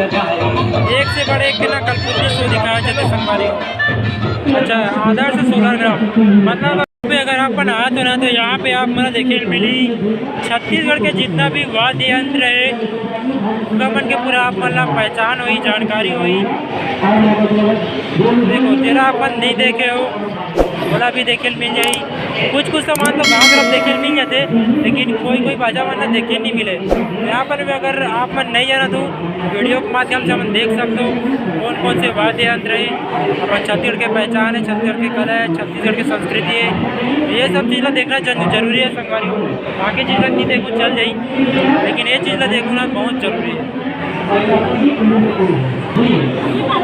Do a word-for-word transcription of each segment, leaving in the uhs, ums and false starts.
एक से बढ़ एक के ना कलपुर्जा शो दिखाया जाता है संगवारी। अच्छा, आदर्श सोलर ग्राम, मतलब पे अगर आप मन आत हो ना, तो यहाँ पे आप मन ला देखे ल मिली छत्तीसगढ़ के जितना भी वाद्य यंत्र है, ओकर मन के पूरा आप मन ला पहचान होई, जानकारी होई। देखो, जेला आप मन नहीं देखे हो, ओला भी देखे ल मिल जाई। कुछ कुछ सामान तो गाँव तरफ देखे ल मिल जाते, लेकिन कोई कोई बाजा मन ला देखे नहीं मिले। यहाँ पर भी अगर आप मन नहीं जाना तो वीडियो के माध्यम से हम देख सकते हो कौन कौन से वाद्य यंत्र है, अपन छत्तीसगढ़ के पहचान है, छत्तीसगढ़ के कला है, छत्तीसगढ़ की संस्कृति है। ये सब चीज़ ला देखना जन-, जरूरी है संगवारी हो। बाकी चीज़ ला नहीं देखो चल जाई, लेकिन ये चीज़ ला देखो ना बहुत जरूरी है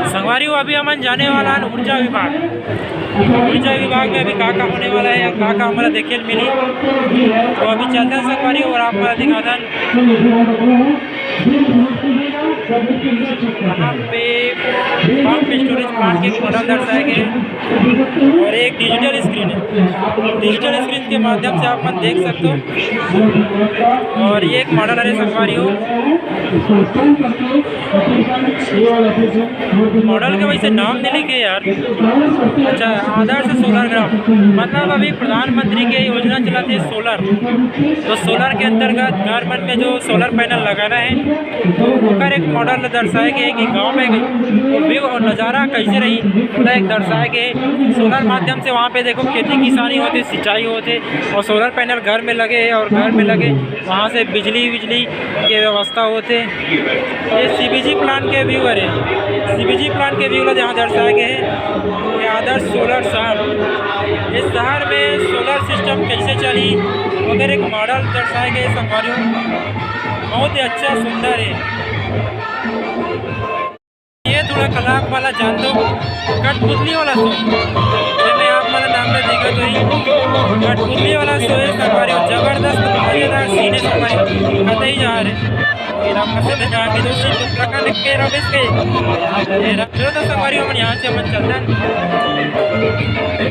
संगवारी हो। अभी हमन जाने वाला है ऊर्जा विभाग। ऊर्जा विभाग में अभी का का होने वाला है या का का हमला देखे ल मिली, तो अभी चलते हैं संगवारी और आप मन ला दिखाथन। यहाँ पे पंप स्टोरेज प्लांट के मॉडल दर्शाए गए हैं और एक डिजिटल स्क्रीन है। डिजिटल स्क्रीन के माध्यम से आप मन देख सकते हो। और ये एक मॉडल है संगवारी हो। मॉडल के वैसे नाम नहीं लिखे यार। अच्छा, आदर्श सोलर ग्राम, मतलब अभी प्रधानमंत्री के योजना चलाते सोलर, तो सोलर के अंतर्गत घर मन में जो सोलर पैनल लगाना है, ओकर एक मॉडल दर्शाए गए कि गांव में व्यू और नज़ारा कैसे रही, मतलब एक दर्शाए गए। सोलर माध्यम से वहाँ पे देखो खेती किसानी होते, सिंचाई होते, और सोलर पैनल घर में लगे है और घर में लगे वहाँ से बिजली बिजली के व्यवस्था होते। ये सीबीजी प्लांट के व्यू हरे, सीबीजी प्लांट के व्यू ला यहाँ दर्शाए गए हैं। ये आदर्श सोलर शहर, इस शहर में सोलर सिस्टम कैसे चली वगैरह एक मॉडल दर्शाए गए संगवारी हो। बहुत ही अच्छा सुंदर है। ये थोड़ा कलाक वाला जान दो, कठपुतली वाला शो, जेमे आप मन ला नाम में देखा तो ही कठपुतली वाला शो है संगवारी हो। जबरदस्त मजेदार सीन है संगवारी हो, कतई जा रहे। ये राम से तो जाके दोस्त प्रकार के रमेश के। ये राम, चलो तो संगवारी हो, हमन यहाँ से हमन चलते हैं।